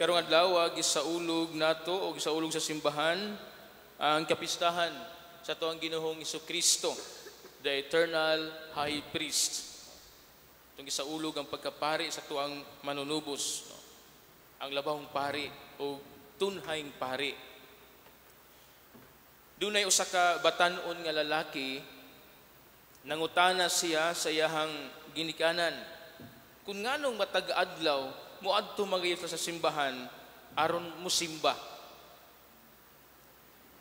Karong adlaw gisaulog nato o gisaulog sa simbahan ang kapistahan sa atuang Ginoong Kristo, the eternal High Priest. Atong gisaulog ang pagkapari sa atuang manunubos, no? Ang labawng pari o tunhayng pari. Dunay usa ka batan-on nga lalaki, nangutana siya sa iyahang ginikanan kung nganong matag adlaw moadto man gayud sa simbahan aron musimba.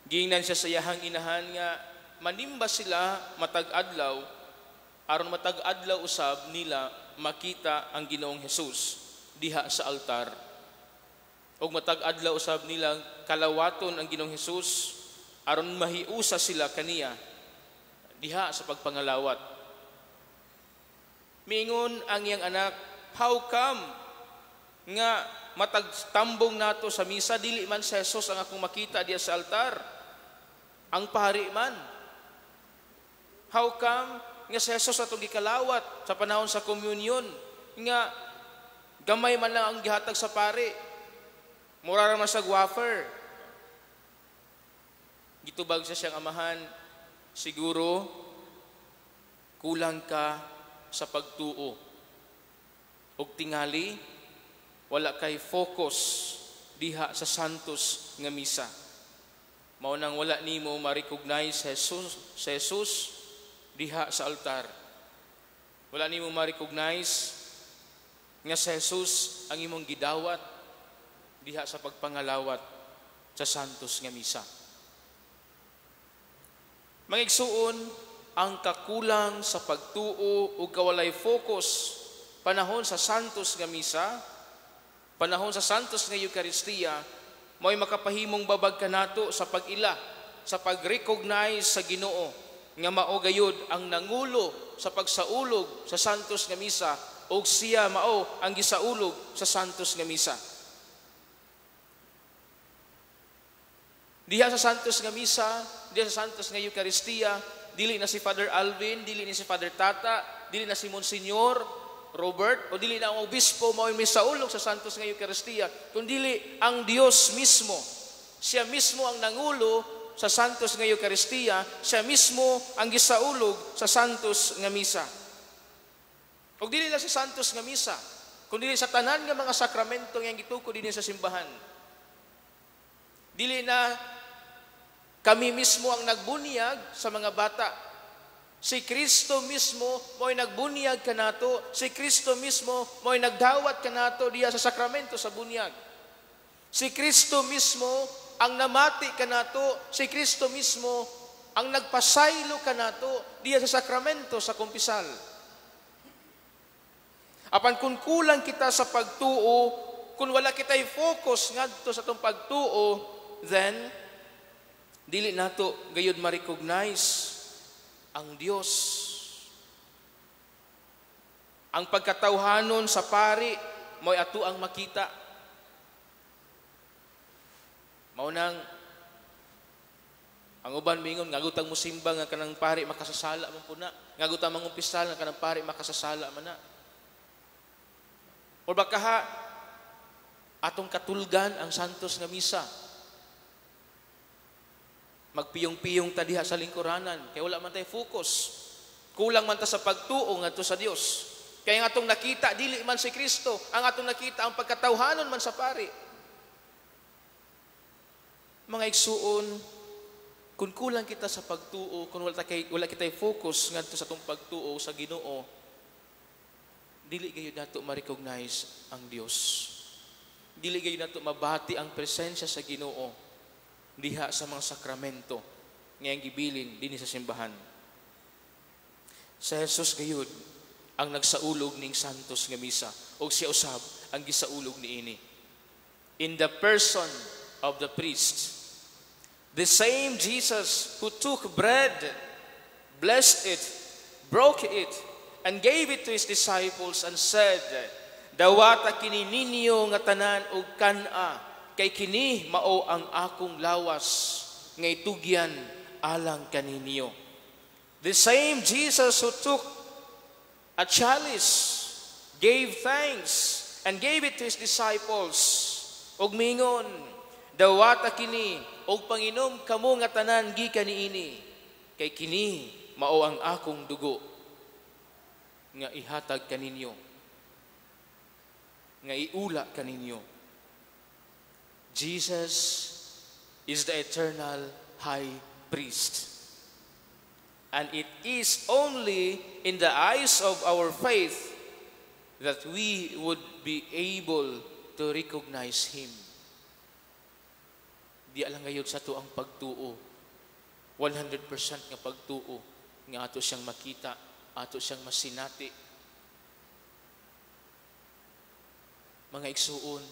Giingnan siya sa iyahang inahan nga manimba sila matag adlaw aron matag adlaw usab nila makita ang Ginoong Hesus diha sa altar. Ug matag adlaw usab nila kalawaton ang Ginoong Hesus aron mahiusa sila kaniya diha sa pagpangalawat. Miingon ang iyang anak, "How come nga matag tambong nato sa misa, dili man si Jesus ang akong makita diha sa altar? Ang pari man. How come nga si Jesus atong gikalawat sa panahon sa communion nga gamay man lang ang gihatag sa pari? Mura ra man sa wafer." Gitubag sa siyang amahan, "Siguro kulang ka sa pagtuo. Og tingali, wala kay focus diha sa Santos nga misa. Mao nang wala nimo ma-recognize Jesus, sa Jesus diha sa altar. Wala nimo ma-recognize nga sa Jesus ang imong gidawat diha sa pagpangalawat sa Santos nga misa." Mga igsuon, ang kakulang sa pagtuo o kawalay focus panahon sa Santos nga misa, panahon sa Santos nga Eucharistia, mao'y makapahimong babag kanato sa pag-ila, sa pag-recognize sa Ginoo nga mao gayud ang nangulo sa pagsaulog sa Santos nga misa ug siya mao ang gisaulog sa Santos nga misa. Diha sa Santos nga misa, diha sa Santos nga Eucharistia, dili na si Father Alvin, dili ni si Father Tata, dili na si Monsignor Robert, o dili na ang obispo mao may saulog sa Santos nga Eucharistia, kundi ang Dios mismo. Siya mismo ang nangulo sa Santos nga Eucharistia, siya mismo ang gisaulog sa Santos nga misa. Ug dili lang sa Santos nga misa, kundi sa tanan nga mga sakramento nga gitukod dinhi sa simbahan. Dili na kami mismo ang nagbunyag sa mga bata. Si Kristo mismo mo'y nagbunyag kanato. Si Kristo mismo mo'y nagdawat kanato diha sa sakramento sa bunyag. Si Kristo mismo ang namati kanato. Si Kristo mismo ang nagpasaylo kanato diha sa sakramento sa kumpisal. Apan kung kulang kita sa pagtuo, kung wala kita'y focus ngadto sa atong pagtuo, then dili nato gayud ma-recognize ang Dios. Ang pagkatawhanon sa pari mo'y ato ang makita. Mao nang ang uban mingon ngagutang mosimba nga kanang pari makasasala man pud na. Ngagutang mangumpisal nga kanang pari makasasala man na. O baka ha, atong katulgan ang Santos nga misa. Magpiyong-piyong ta diha sa lingkuranan, kay wala man tay focus. Kulang man ta sa pagtuo ngadto sa Dios. Kaya ang atong nakita dili man si Kristo, ang atong nakita ang pagkatawhanon man sa pari. Mga igsuon, kung kulang kita sa pagtuo, kung wala kitay focus ngadto sa atong pagtuo sa Ginoo, dili gayud nato ma-recognize ang Dios. Dili gayud nato mabati ang presensya sa Ginoo diha sa mga sakramento nga gibilin dinhi sa simbahan. Sa Jesus gayud ang nagsaulog ning Santos nga misa ug siya usab ang gisaulog niini. In the person of the priest, the same Jesus who took bread, blessed it, broke it, and gave it to his disciples and said, "Dawata kini ninyo nga tanan og kan-a, kay kini mao ang akong lawas nga itugyan alang kaninyo." The same Jesus who took a chalice, gave thanks, and gave it to his disciples. Ug miingon, "Dawata kini ug panginom kamo nga tanan gikan niini, kay kini mao ang akong dugo nga ihatag kaninyo, nga iula kaninyo." Jesus is the eternal high priest. And it is only in the eyes of our faith that we would be able to recognize Him. Di lang gayod sa atoang pagtuo, 100% nga pagtuo, nga ato siyang makita, ato siyang masinati. Mga igsuon,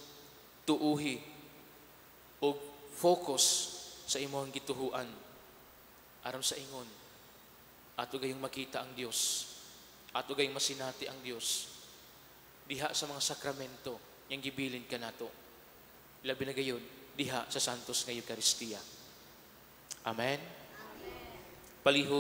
tuuhi og focus sa imong gituhuan. Aron sa ingon, ato gayong makita ang Dios. Ato gayong masinati ang Dios. Diha sa mga sakramento yang gibilin kanato. Labi na gayon diha sa Santos nga Eukaristiya. Amen. Palihog.